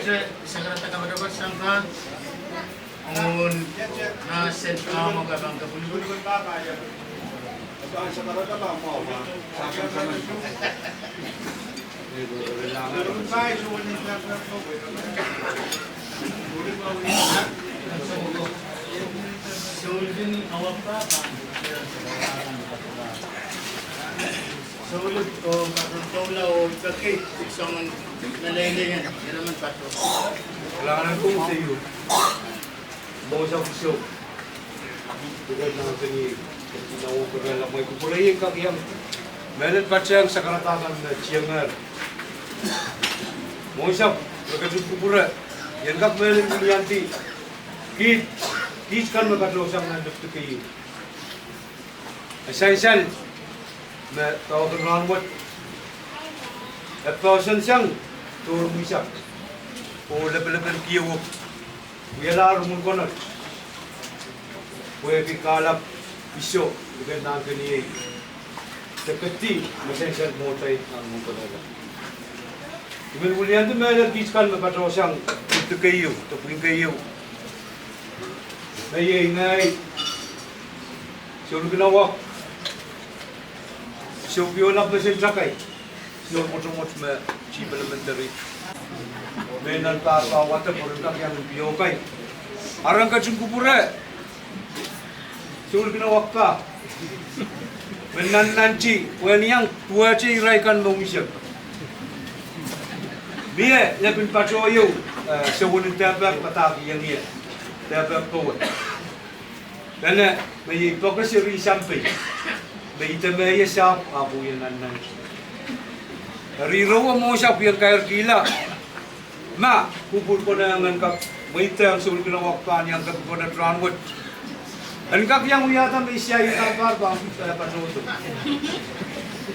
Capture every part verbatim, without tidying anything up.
Sakarada kapatapat sang pahn, oh, nan sent amoka pahn kapwilipwil. Soulin awakpa pahn, soulin, oh, pahn doula oh peki soangen meleilei en, irail men pahn doula. Kalahngan en Koht, Seiloak. Mwohnsapw Iso. Pwukat nan keniei, ketiket nan wekirel amwail kupwure iei kak iang mehlel patehng sakarada kan me tiengehr. Mwohnsapw, me ketin kupwure, I en kak mehlel wiliandi kiht, kiht kan me patohsang nan lipwdi keieu. E sansal me doadoahk en rahnwet e poahsoan sang tohn wihsang oh lepelepen keieu wialahr mwuhr konehng. Pwehki kahlap Iso, pwukat nan keniei, de kedi me sansal mwohtail nan mwuhr konehng. I men wiliandi mehlel kiht kan me patohsang lipwdi keieu, de pwihn keieu. Me iei ngehi, Soulikin Awak, Soukiolap Mesen Takai, Snow Potomot me Chief Elementary. Me nan pahpa wadek pwe ren kak iang piokai. Aren ketin kupwure Soulikin Awak pah me nannanti pwehn iang duwehte irail kan me unsek. Mie lepin patoh ieu, eh, sewenen dehpek padahk iang ie, dehpek powe. Dene me iei poakes seri sampei me ih de me ie sahpw ahpw wie nannanti. Eri ire wet Mwohnsapw, I en kairkihla ma kupwur konehng en kak mweidehng Soulikin Awak pahn iang kepikonet rahnwet, en kak iang wiahda me I siain kampar pahn, eh, patohdo.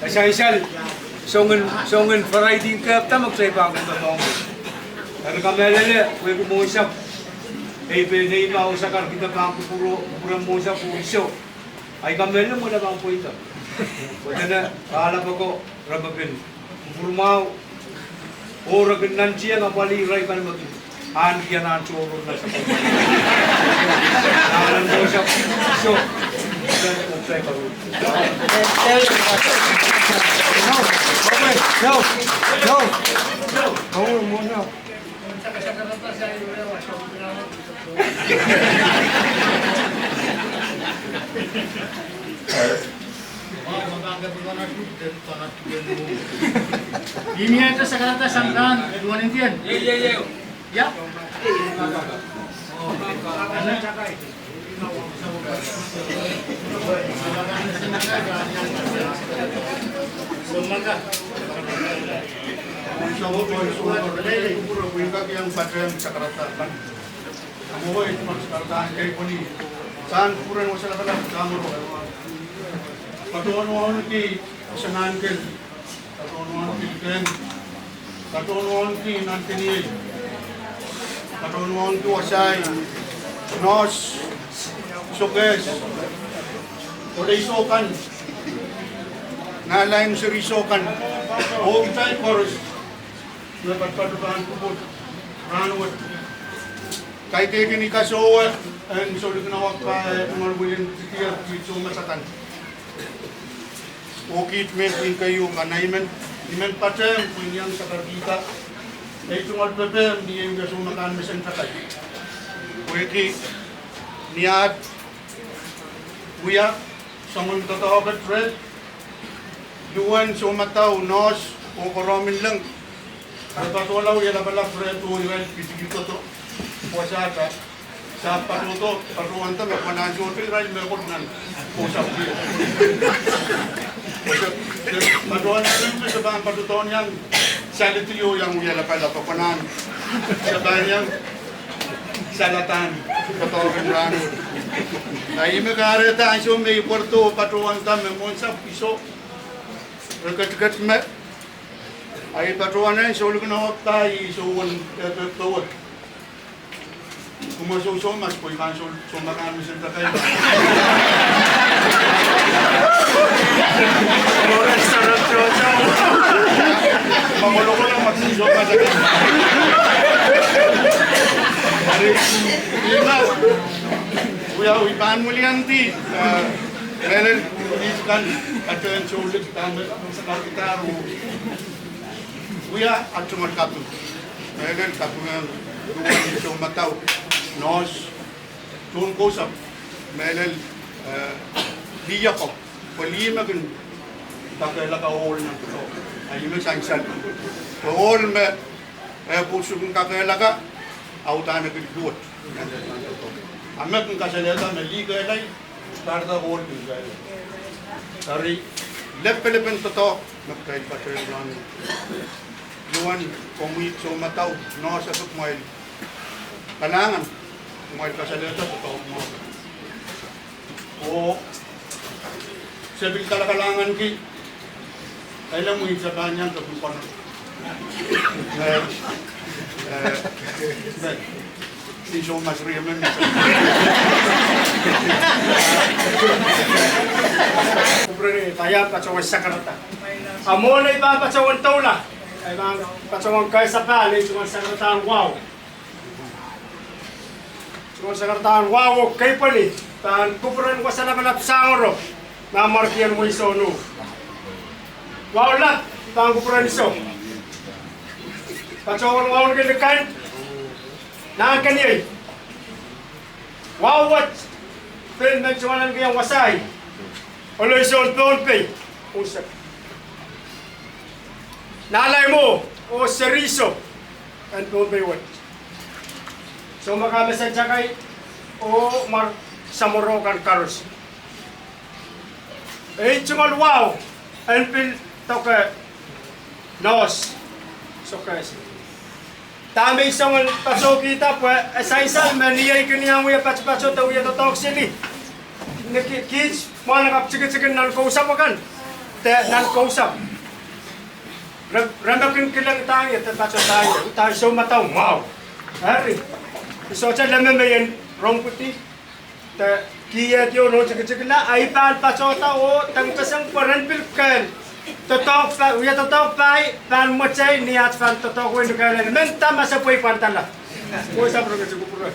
E sansal soangen, soangen Faraidih kepda me kitail pahn kin doadoahngki. Eri kamehlele pwehki Mwohnsapw, ei pein ei ma oh sakarkihda pahn kupwur, kupwuren Mwohnsapw oh Iso. Ahi kamehlele mwohn pahn pweida. Pwe dene kahlap ako re kin kupwur mwahu oh re kin nantihong apwalih irail kan me kin ahneki anahn tohrohr nan sapwellime. Nan Mwohnsapw Iso, nan Mwohnsapw Iso. Ihme ih te sakarada sang pahn duwen Indian. Ia? Mwohnsapw, pwehn kak iang patehng sakarada kan. Mwowe, I pahn sakarada kei pwehn sang kupwuren wasa lapalap, sang kupwur. Patohwan wauneki Senankel, patohwan wauneki Ken, patohwan wauneki nan keniei, patohwan wauneki wasahi, nohs, sokehs, oh leisou kan, nahlein serisou kan, oh kitail koaros me patopato pahn kupwur rahnwet. Kaidehkin I kasohwe en Soulikin Awak pah, eh, tungoal wilin tikier kiht soumas akan oh kiht mehn pwihn keieu kan. I men, I men patehng pwehn iang sakarkihda ei tungoal pepehm ni ei wia soumak ahn Mesen Takai. Pwehki ni aht wia soangen doadoahk reh, duwen soumadau, nohs, oh korohn leng, re patohla wie lapalap reh, duwen irail pitsiki doadoahk, wasa ta, sahpw patohdo, patohwanda me pwehn ansohte irail mehkot nan Mwohnsapw. Patohwan leng me se pahn patohdo iang salidi oh iang wie lapalap, pwe nan se pahn iang saladahn patohwan rahnwet. A ihme kahrehda ansou me I pwarodo patohwanda me Mwohnsapw Iso re ketiket me, a I patohwan en Soulikin Awak pah, I sohwen, eh, pe-, powe. Kumwail soh soumas pwe I pahn sou-, soumak ahn Mesen Takai. Ma kolokol ma I soumas. Ih me, wia I pahn mwiliandi, eh, mehlel, ih kan, ata en souleng, dahme, sakar kita ru. Wia ata tungoal kaping. Mehlel kaping en, duwen soumadau, nohs, tohn kousapw, mehlel, eh, lih ako, pwe lih me kin kakehlaka ohl nan doadoahk. A ih me sansal. Pwe ohl me, eh, pwuhk kin kakehlaka, a uhdahn e kin luwet. A me kin kasalehda me lih kehlail, kahrehda ohl kin kehlail. Eri, lepelepen doadoahk, me kitail patohwan nan. Duwen komwi soumadau, nohs, kumwail kalahngan, kumwail kasalehda doadoahk mwahu. Oh, se pil kalakalahnganki, ele mwi se pahn iang kepin kono. Eh, eh, eh, ni soumas riemen. Kupwurei, I pahn patohwan sakarada. A mwohn ei pahn patohwan doula. Ei pahn patohwan kasapahl, ei tungoal sakaradahn wahu. Tungoal sakaradahn wahu oh kepwehki, pahn kupwuren wasa lapalap Sangoro, nan Markien Mweisou Nuh. Wahu lap, pahn kupwuren Iso. Patohwan wahu kin likan, nan keniei. Wahu wet, pil men tungoal en kihong wasahi. Olo Iso en Pohnpei, unsek. Nalaimwo, oh seri Iso, en Pohnpei wet. Soumaka me sentakai, oh mar samworo kan koaros. Ei tungoal wahu, en pil doke nohs, sokehse. Dahme I song en patohkihda pwe, e sansal me ni ei kin iang wia patopato de wia doadoahk seli. Ni ki-, kiht mwahnakapw tikitikin nan kousapw akan. De nan kousapw. Re, re me kin kilengdahng ie de patohdahngie, uhdahn soumadau mwahu. Eri, I sohte leme me I en rongpwidi. De kihdi oh rong tikitikla, a I pahn patohda oh dengpeseng pwe ren pil kehl. Doadoahk pa-, wia doadoahk pai, pahn mwetei ni at pahn doadoahk wei ni kehlail. Mendahte ma se pweipwandala. Mweisapw rong tikitik kupwure.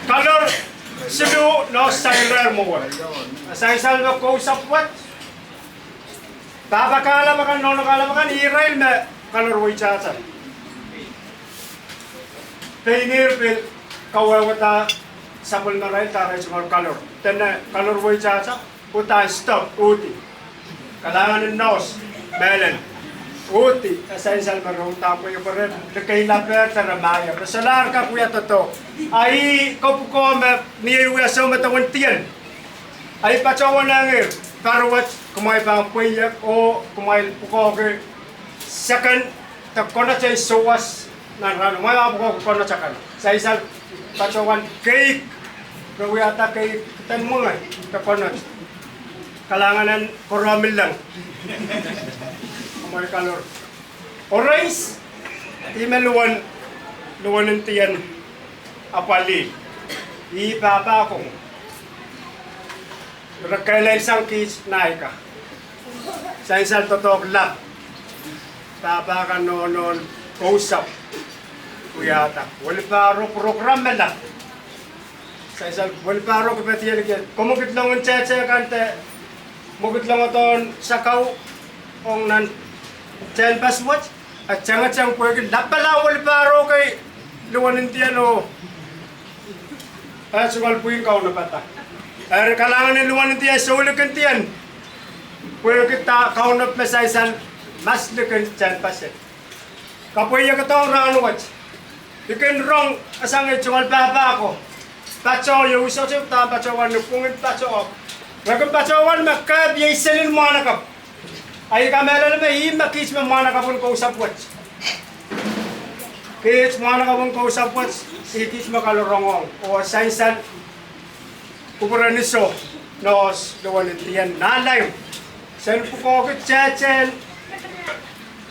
Kalor siluh, nohs saireh mwowe. Sansal me kousapw wet. Pahpa kahlap akan, nohno kahlap akan, irail me kalor weitahta. Pein irail pil kawehwehda sapwellimarail, dahme re tungoal kalor. Dene kalor weitahta, uhdahn stop, uhdi. Kalahngan en nohs, mehlel. Uhdi, e sansal me re uhdahn pwe re likeilapehr de re maier. Re solahr kak wia doadoahk. A ih kopwuko me ni ei wia soumadau en dien. A I patohwan engehr, pahr wet, kumwail pahn pweiek, oh kumwail pwukoahki seken, de konot en souwas, nan rahn, kumwail pahn pwukoahki konot akan. Sansal patohwan keik, re wiahda keik, de mwenge, de konot. Kalahngan en Koroamileng. Kumwail kalor. Orange, ih me luwen, luwen en dien apwalih. Ih pahpa ko. Re kehlail sang kiht naika. Sansal doadoahk lap. Pahpa kan nohnohn kousapw. Wiahda. Weliparo program me lap. Sansal weliparo kepedier kin. Komw kidlong en tehte kan de. Mwekid longodohn sakau ong nan tehnpas wet, e tengeteng pwehki lapalahn weliparo kei luwen en dien oh. E tungoal pwihn kaunopada. Eri kalahngan en luwen en dien, soulik en dien. Pwehki da kaunop me sansal mas likin tehnpas e. Kapweiekdohng rahnwet. I kin rong sang ei tungoal pahpa ko. Patoh, iei usohte dahme patohwan ni pwungen patoh. Me kin patohwan me kehp iei selin mwahnakapw. A I kamehlele me ih me kiht me mwahnakapw en kousapw wet. Kiht mwahnakapw en kousapw wet, ih kiht me kalorongong. Oh sansal kupwuren Iso, nohs, luwen en dien nanleng. Sen pwukoahki tehtehn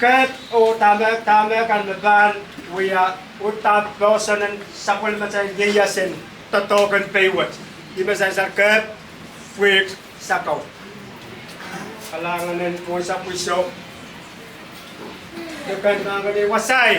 kehp oh dahme, dahme kan me pahn wia, uhdahn poahsoan en sapwellimatail ieias en doadoahk en pei wet. Ih me sansal kehp, pwihk, sakau. Kalahngan en mwohnsapw Iso. Depend nangen ei wasahi.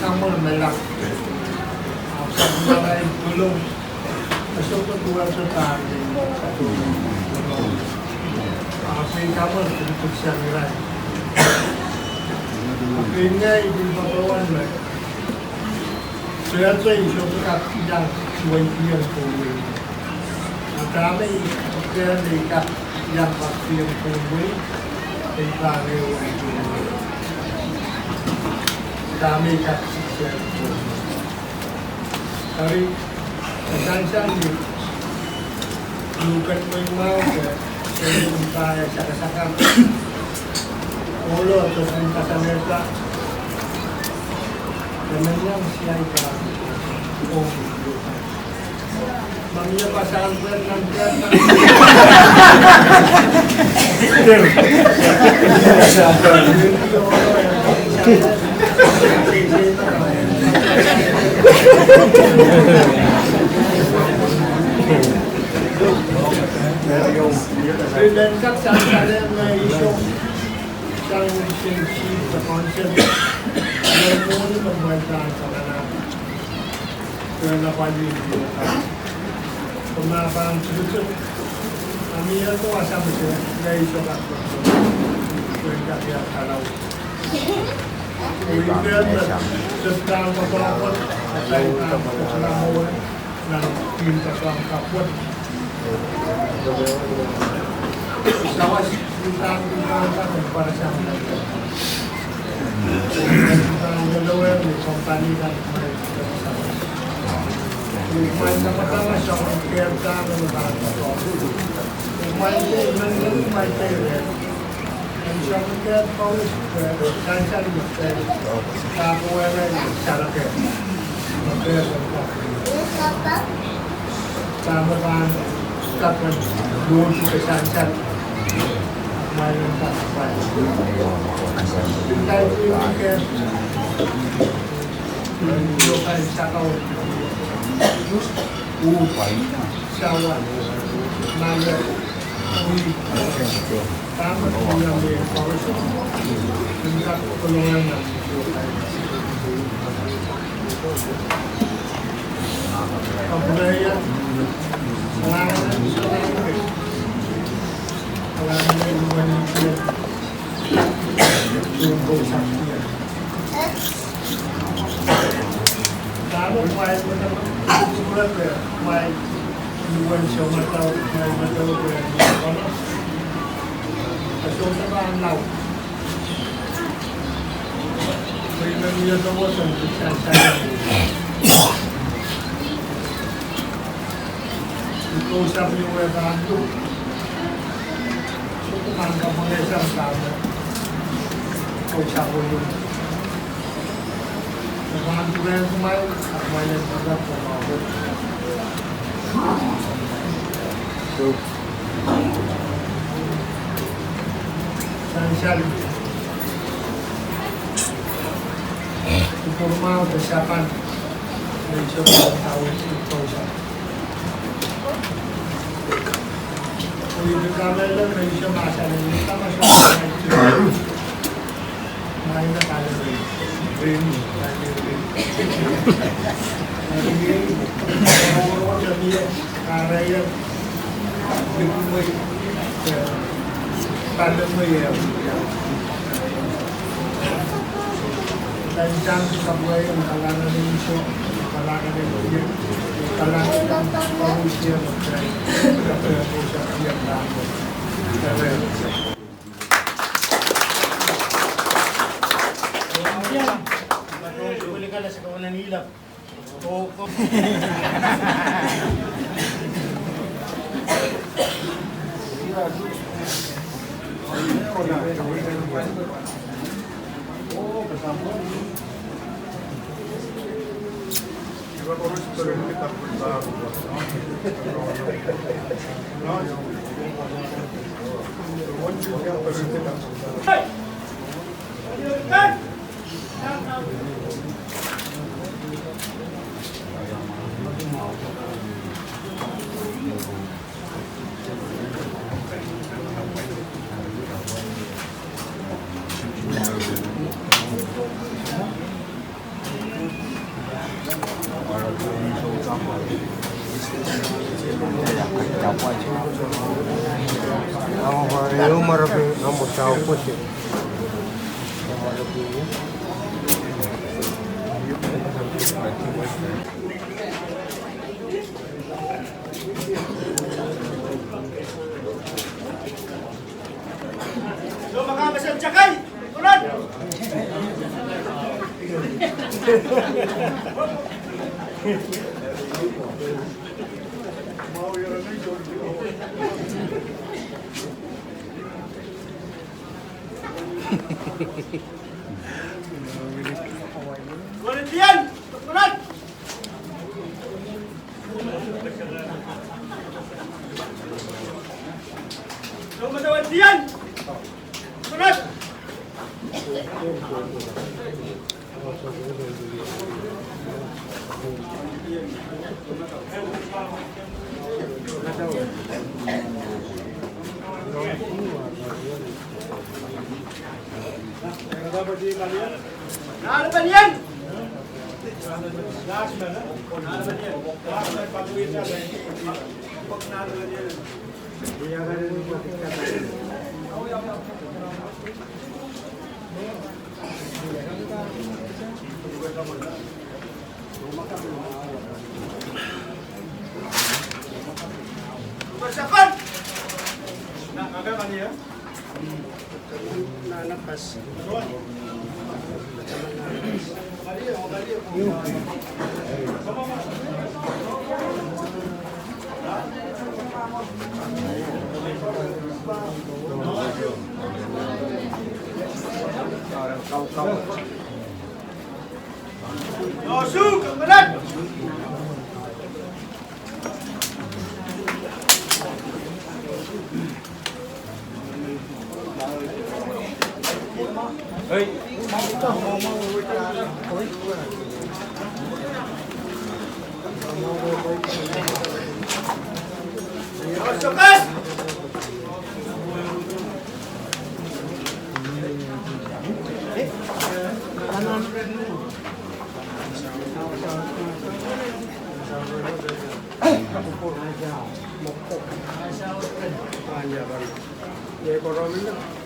kamwor me lak. Ahpw sapwungala en pwulong. Ahpw sohte duwehte pahn lih. Ahpw pein kamwor pil pwuhk sang irail. Ahpw pein ngehi pil patohwan me, sohte, I sohte kak iang suweidien Pohnpei. Ahpw dahme I kak iang patohwan Pohnpei, I pahn ehu Pohnpei. Dahme I kak siksang Pohnpei. Eri, e sansal ni luhken mweimwahu ke, e pahn sakasakar. Ohlo, e pahn kasamehda. E men iang siai pahn, oh, ma mie pasang pwe nan ke. Eri, len kak sansal me I soh sang sin chief de council. Eri, mwohni me mwein pahn kamanah. Eri, na pali. Pwe ma pahn tikitik, ma mie wasa me se, ngehi sohte kak, pwe I kak iang kalau. Eri, se pahn koasoakoa, se pahn koasoakoa nan pihn koasoan kapwet. Sawas, I pahn koasoakoa pwe pahn sang nan pahn lelowe ni kompani kan. Mwein sampah me soangen kehlail me pahn koasoakoa. Mwein te, mwein te, mwein te, en soangen kehlail Paulus, eh, sansal me, eh, kakohwehla sarake. Me, eh, dahme pahn kakehr luhsuke sansal. Mwein en kakehr. Pil kaidehn kehlail. Mwein lokain sakau. Uhd. Sawa. Male. Wihk. Dahme pahn mie koaros. Pil kak kolongelahng. Kapwurehiong. Salam. Salam.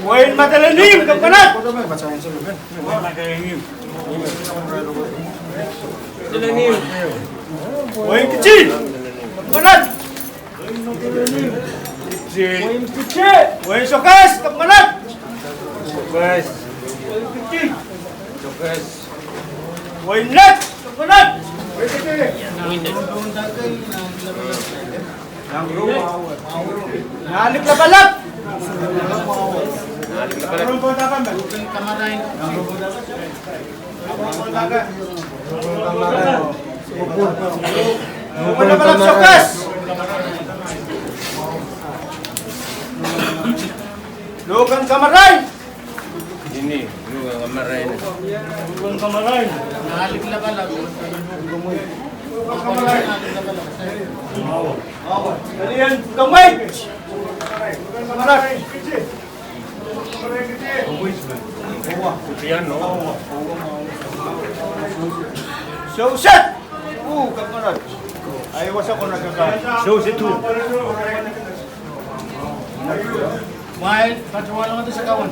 Wehin Madolenihmw, kapw konat. Wehin Kitti, kapw konat. Wehin Sokehs, kapw konat. Wehin Nett, kapw konat. Nahlik Lapalap. Nahlik Lapalap Sokehs. Luhken Kamarain. Luhken Kamarain. Pelien Kamweit. Kamarain. Sewese. Uh, kakonot. Ahi wasa konot kaka. Sewese tu. Mwail, patohwan longete sakawan.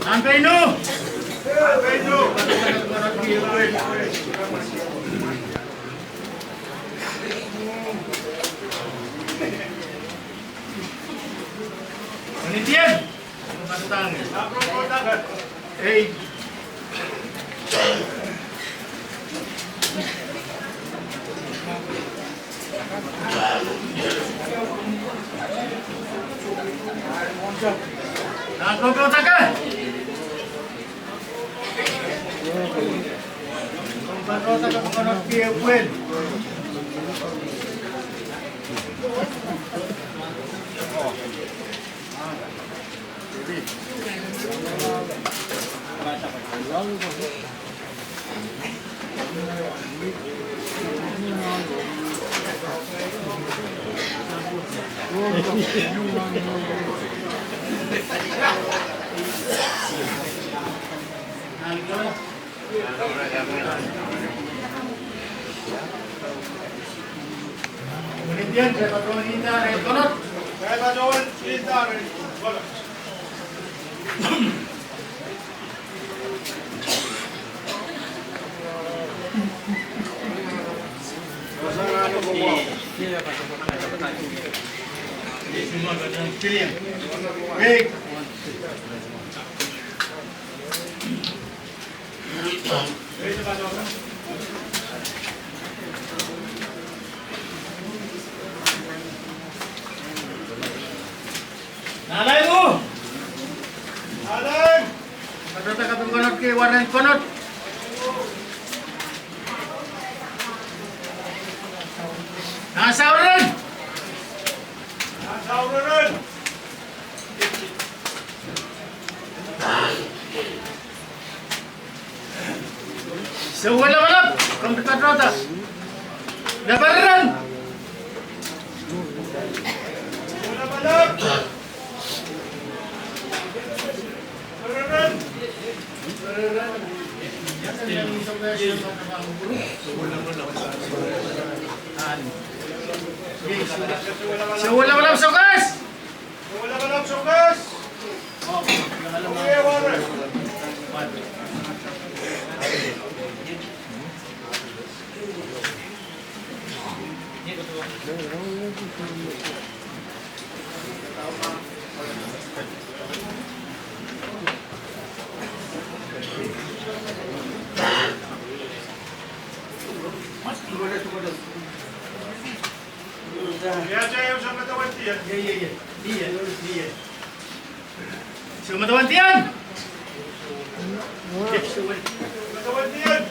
Nan pein uhk. Ei. Nan kokoutaka. Kokoutaka, kokoutaka. Nalai mu. Nalai. Patohda kaping konot kei, waren konot. Nah saureren. Nah saureren. Sewese lapalap, komw patohda. Lapalap. Soh lapalap sohkis. Soh medewe ndien. Soh medewe ndien.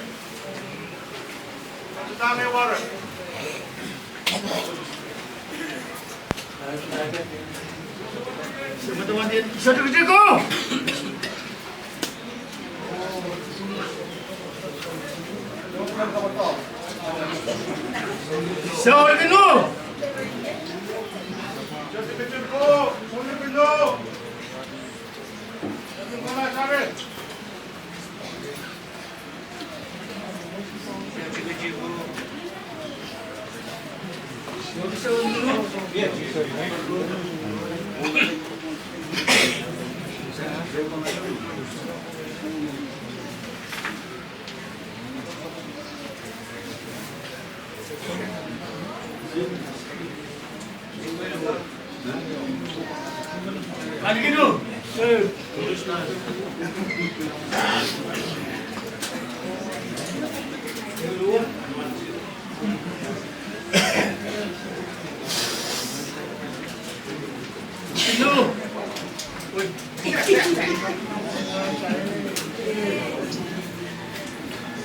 Soh medewe ndien. Soh tikitik ko. Soh likin ehu.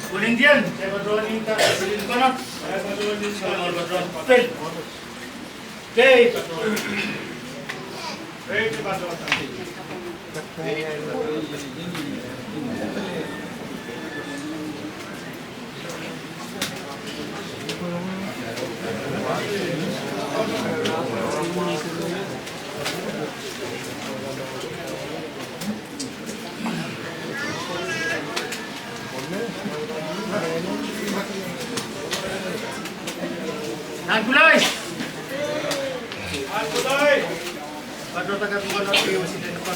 Pwelin ndien, eh, patohwan nin ka, pwelin konehng, eh, patohwan nin ka, patohwan pil. Pei patohwan. Pei patohwan. Nan kulai. Nan kulai. Patohwan kak pwukoa nan pei wesiden pwukoa.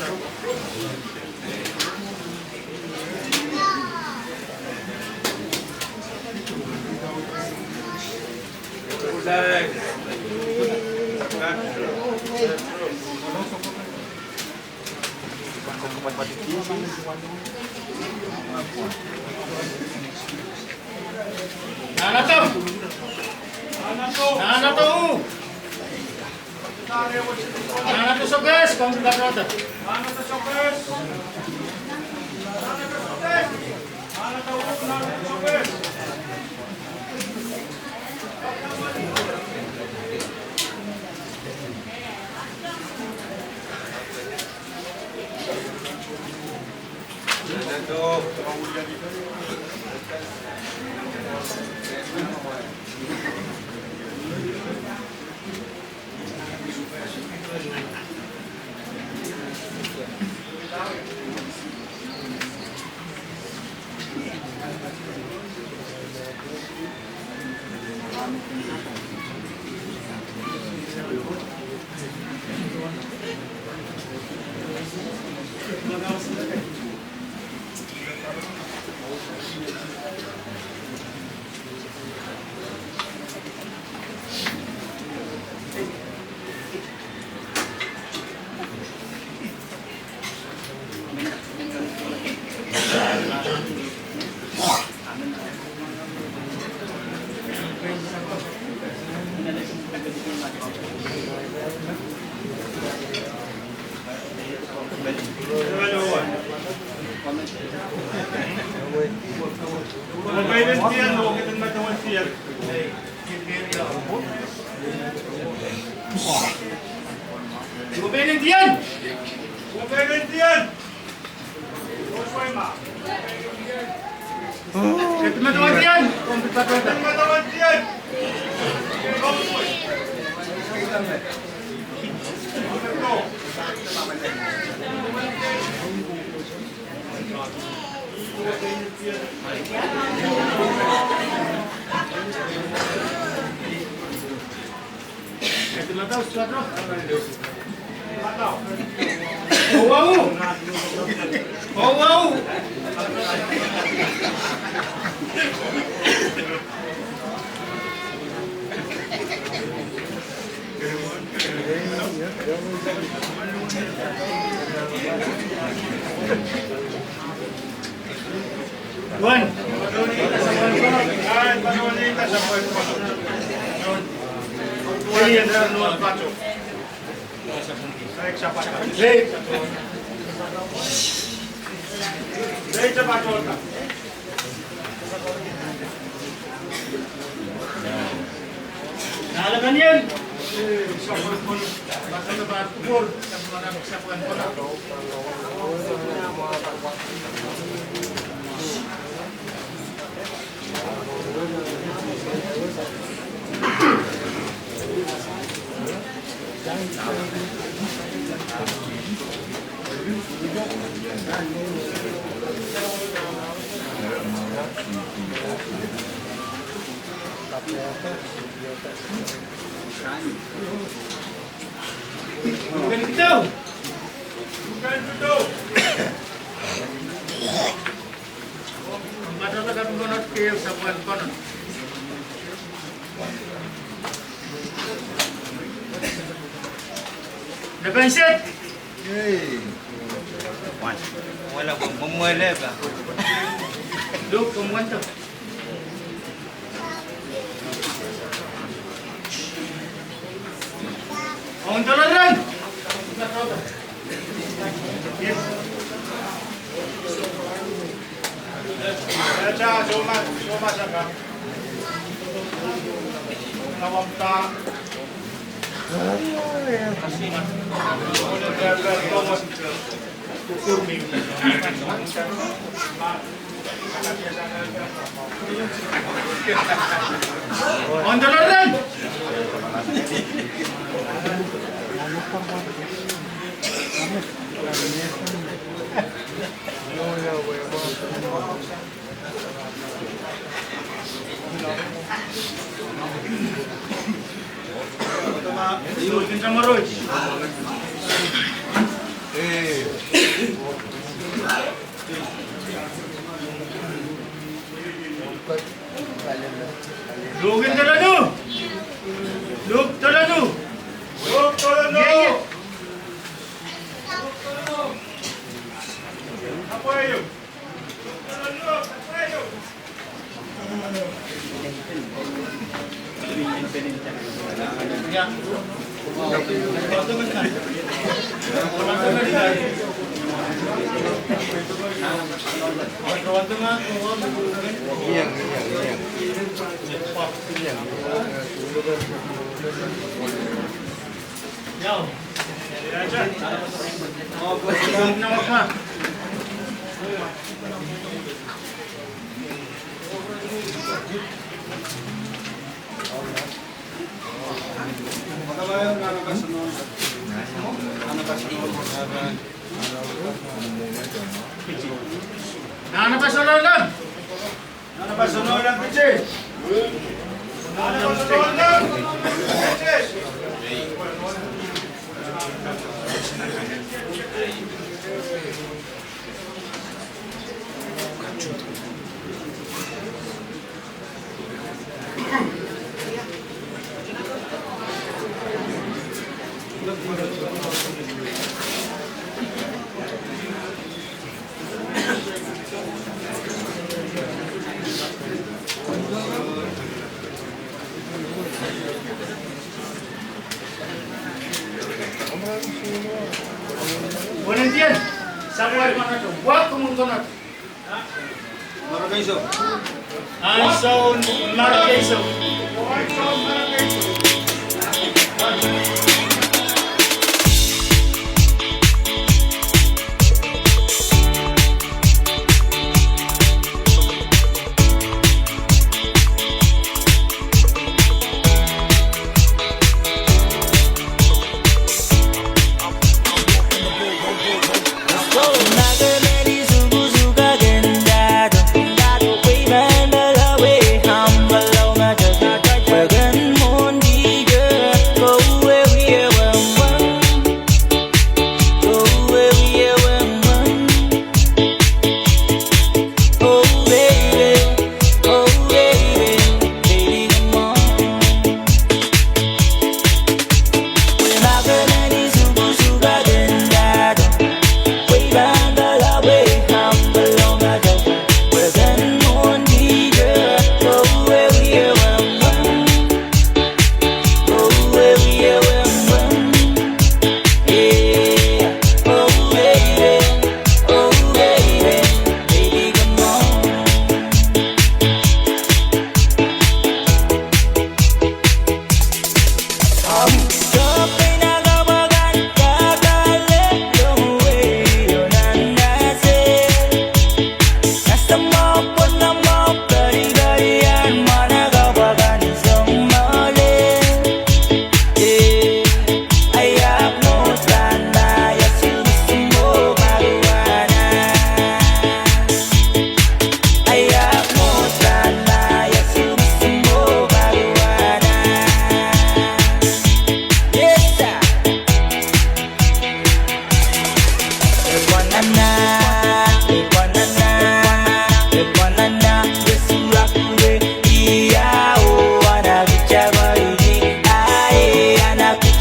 Nahnato. Nahnato. Nahnato sohkis, komw pil patohda. Nepenset. Hey. Wan. Wala ko mwemwele ba. Luk ko mwento. Ong doloran. Luk en tolonu. Luk tolonu. Luk tolonu. Ie, ie. Nan Volunteer, sapwellimatail wak komwi konehng. Marekeisou. Ansou marekeisou.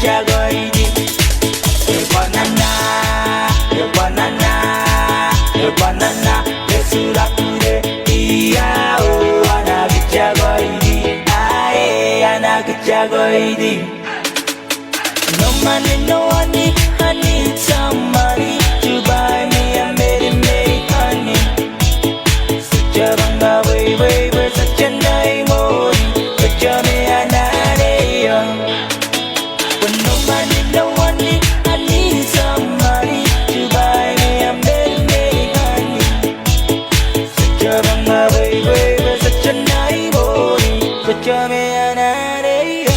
Kitail koidi. E banana, e banana, e banana, e sula kude. Ia, oh, ana kitail koidi. Ae, ana kitail koidi. No man, no honey, I need some money to buy me a Minute Maid honey. Such a banga, way, way, way, such a nice morning, such a me another year. But no money, no money, I need some money to buy me a Minute Maid honey. Such a banga, way, way, way, such a nice morning, such a me another year.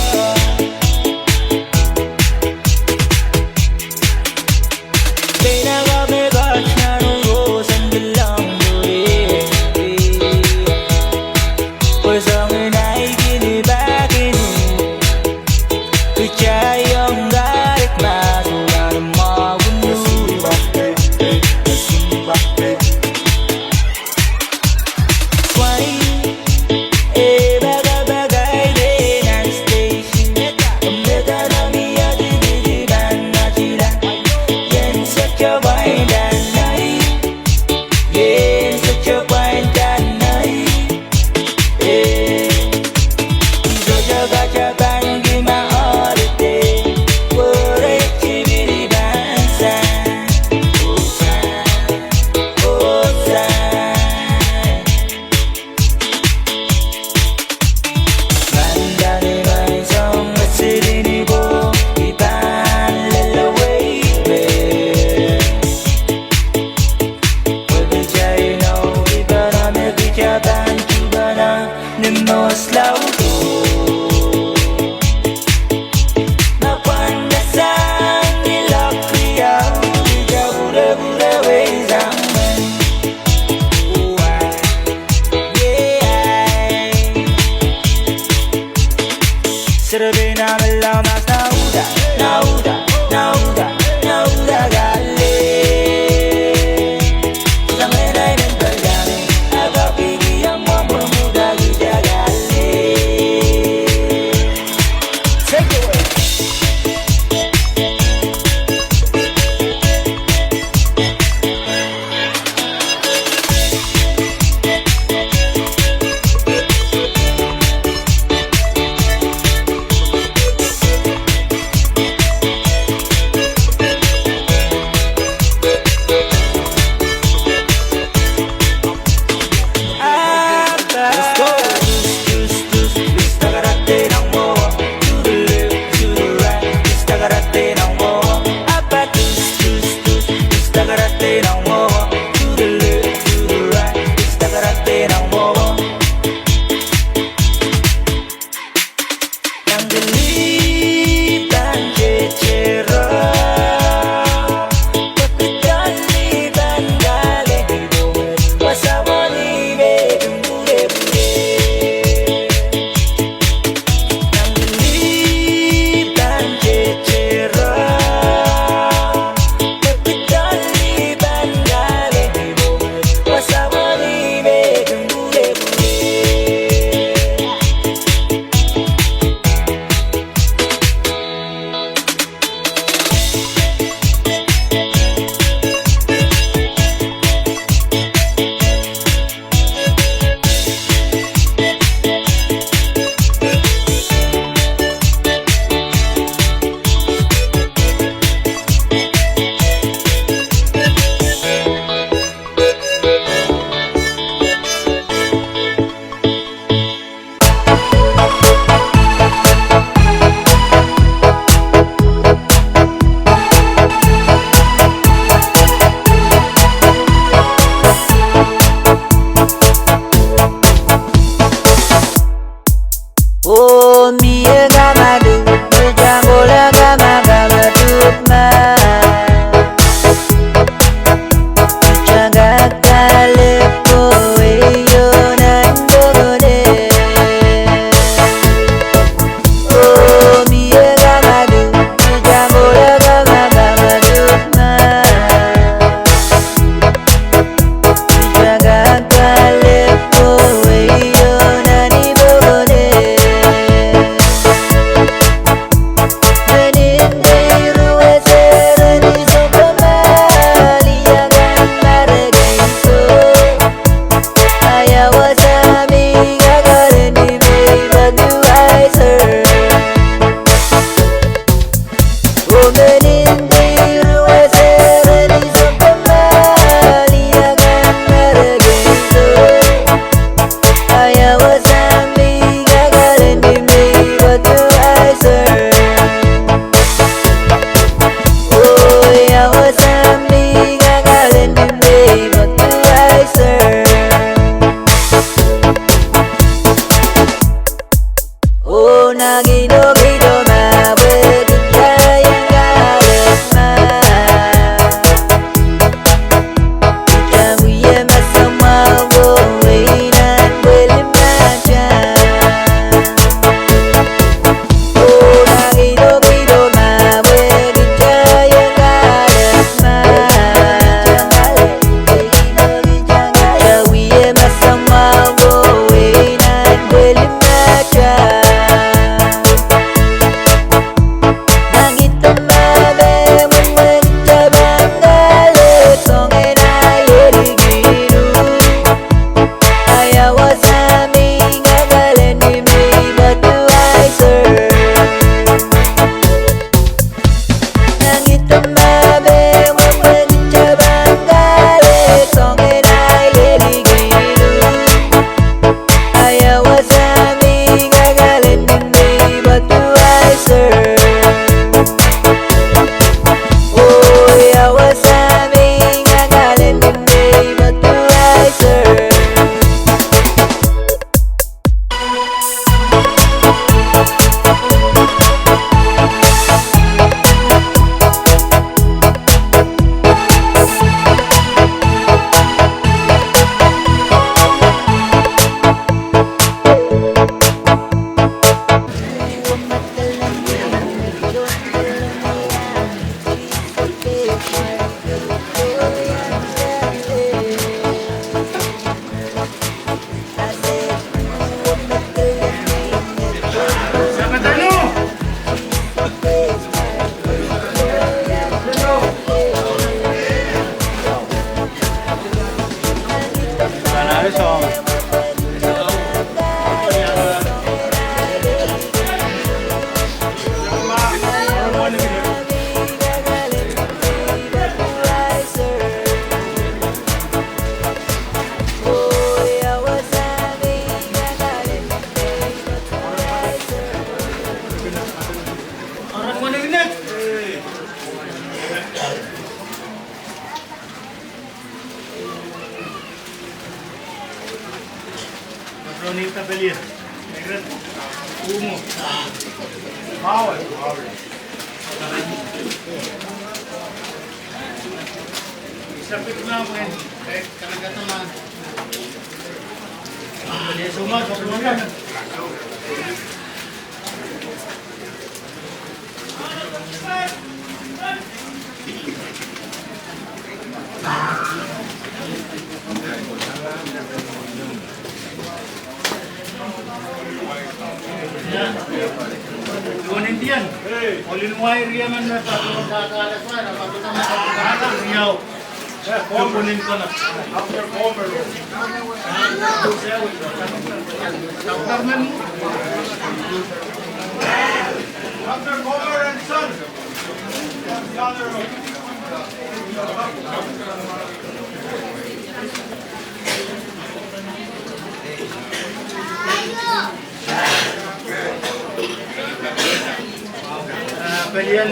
Ah, pelien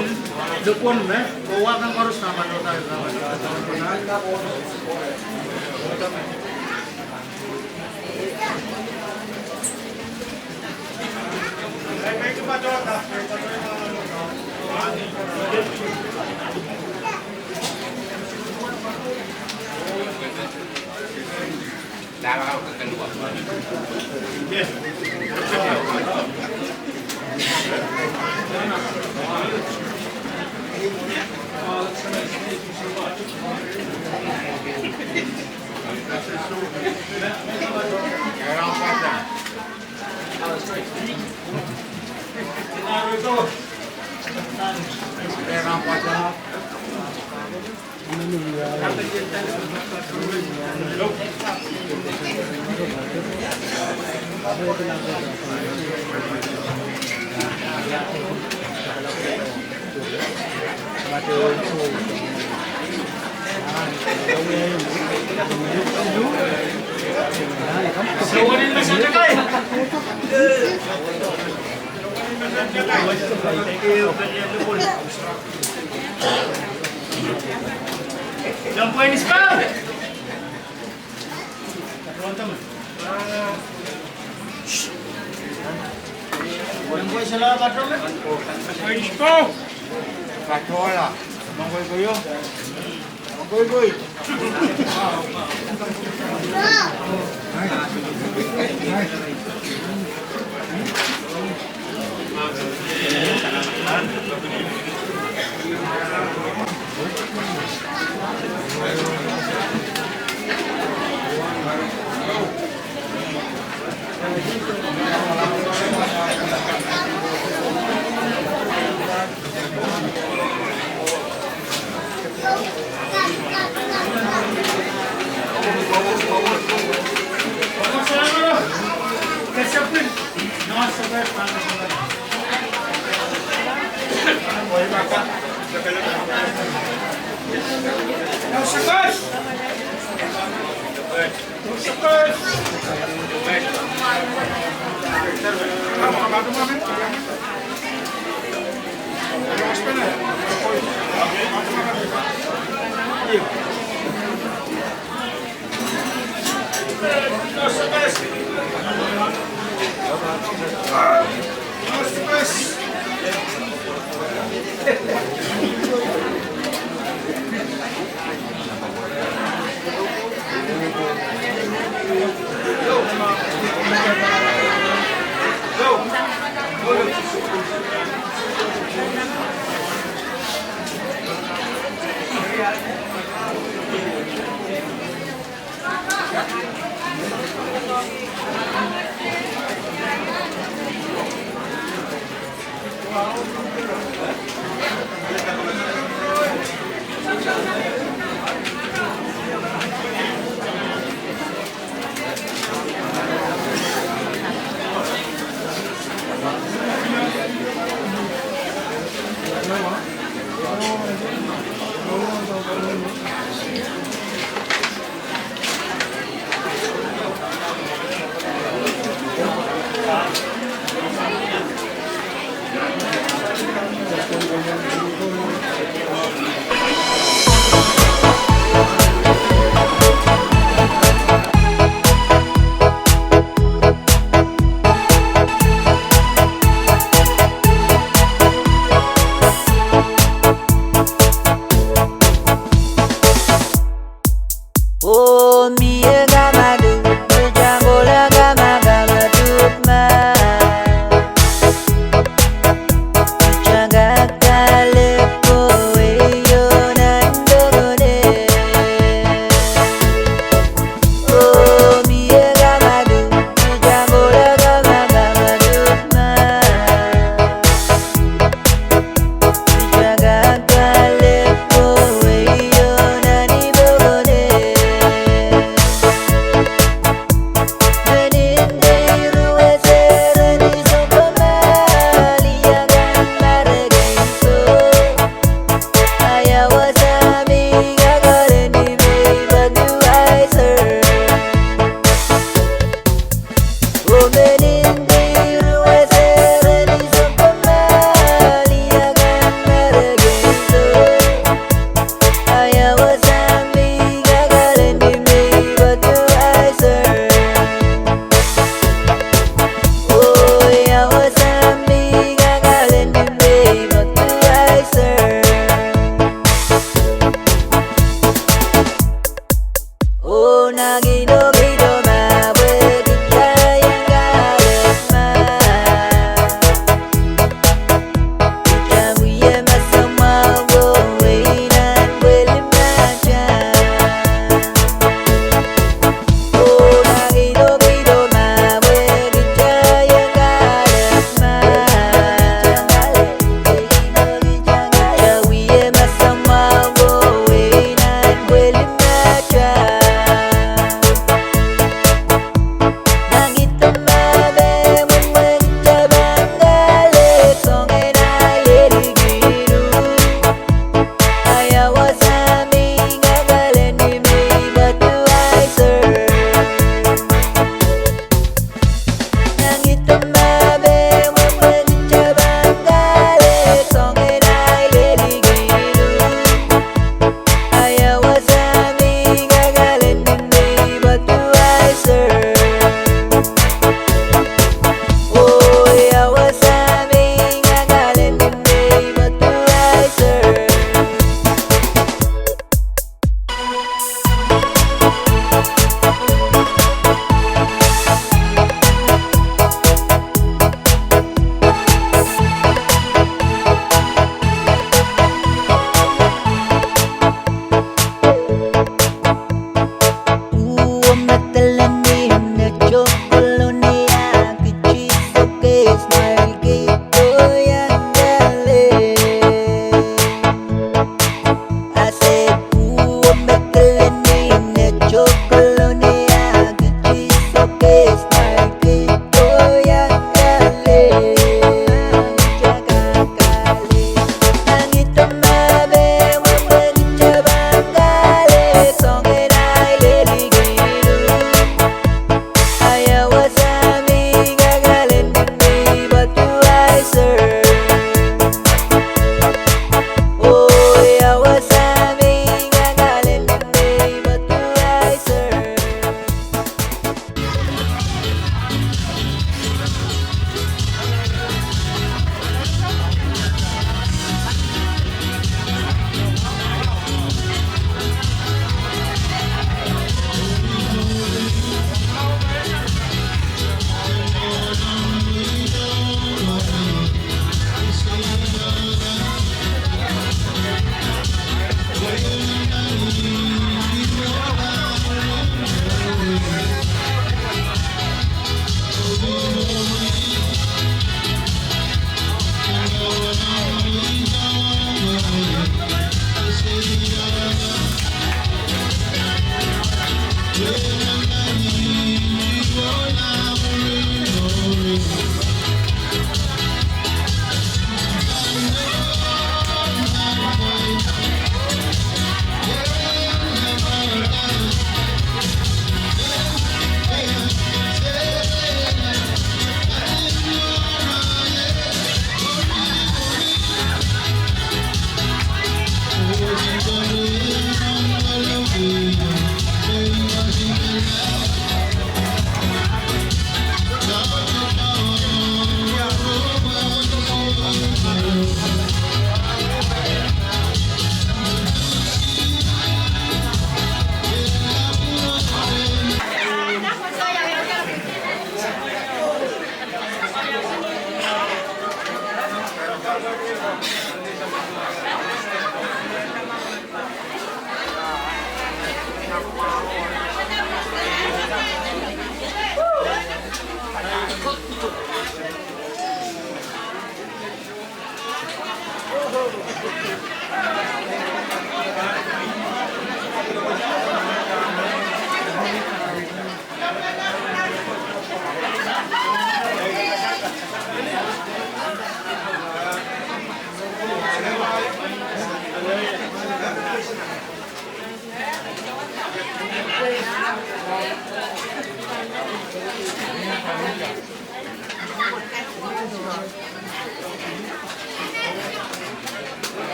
lupwen me, kowa kan koaros sama nota.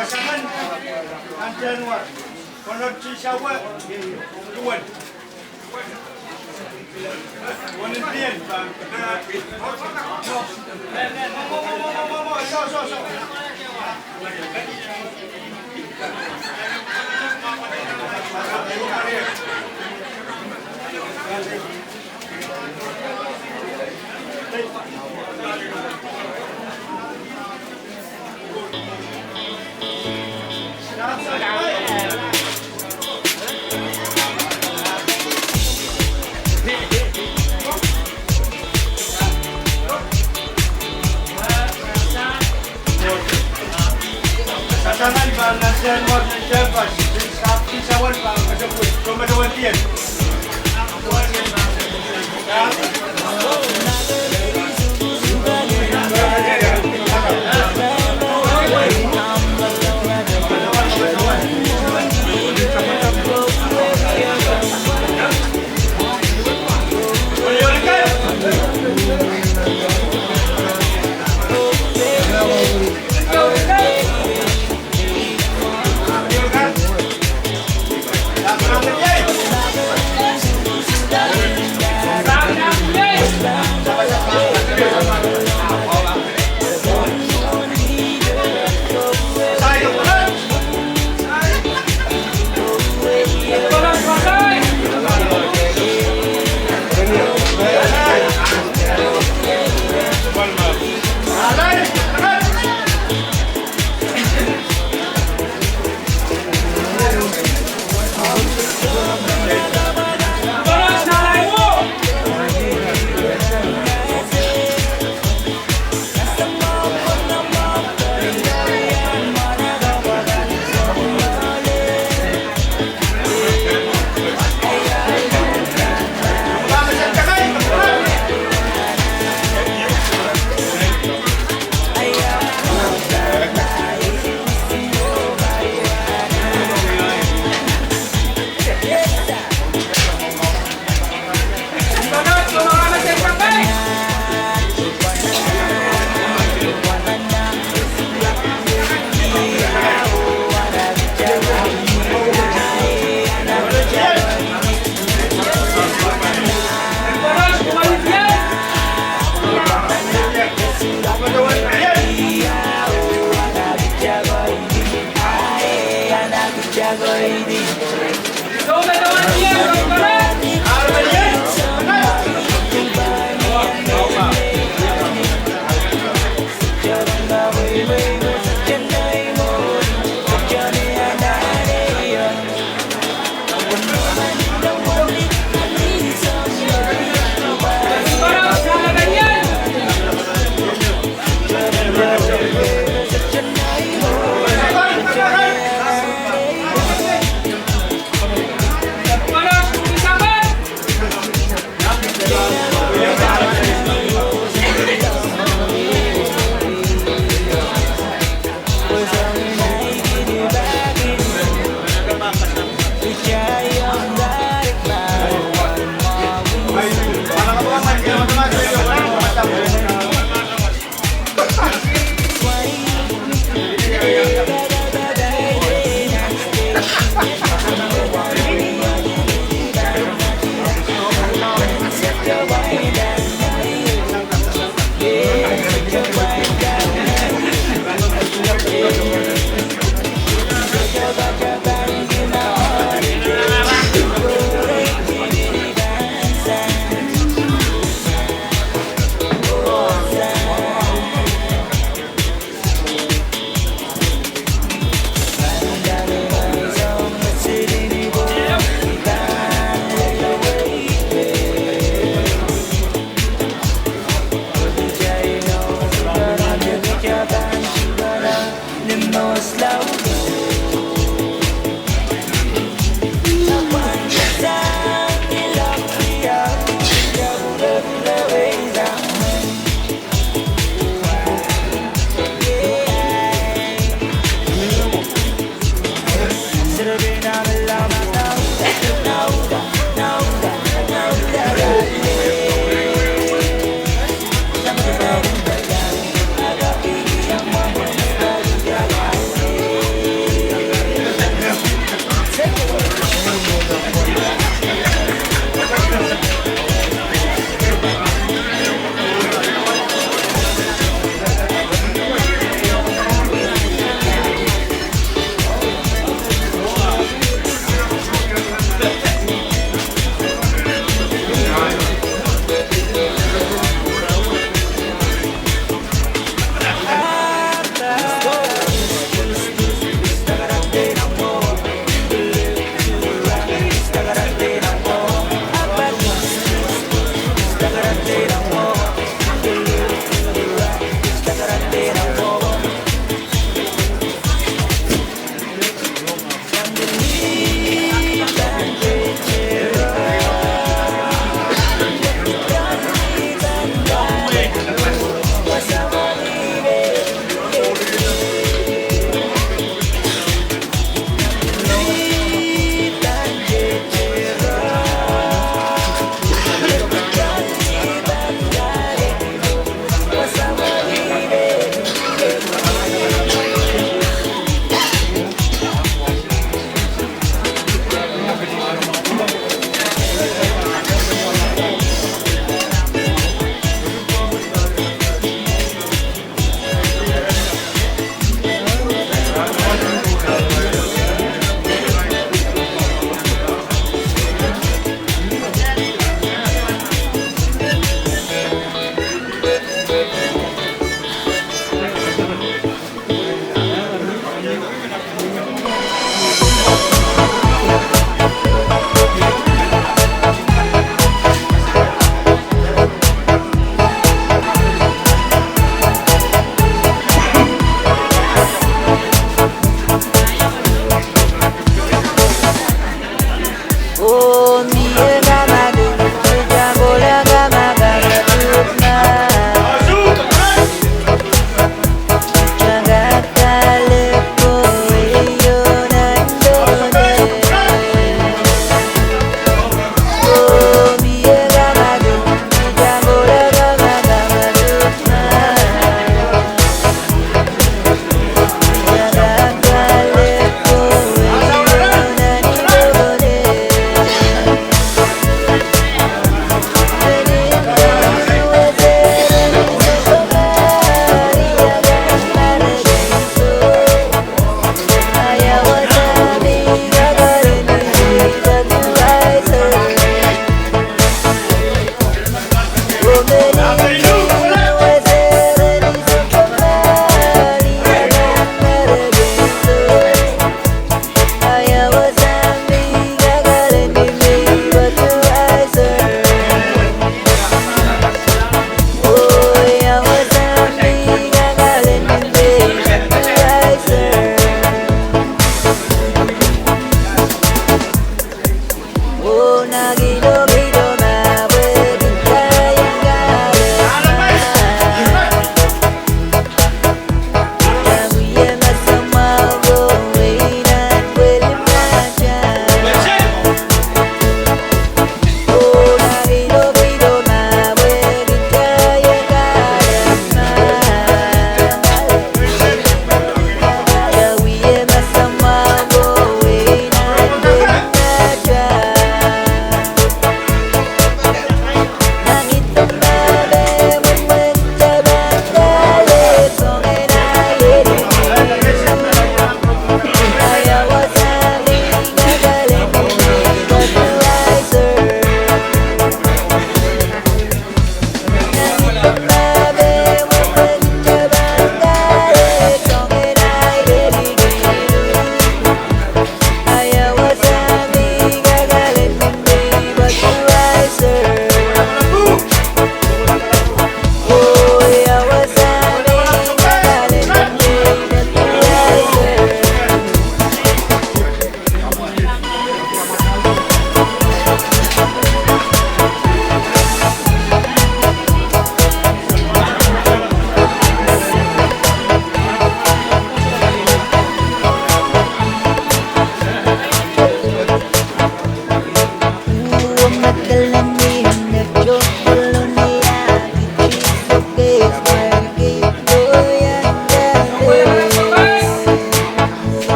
Pasaman, nan January, konehng tisawe, duwen.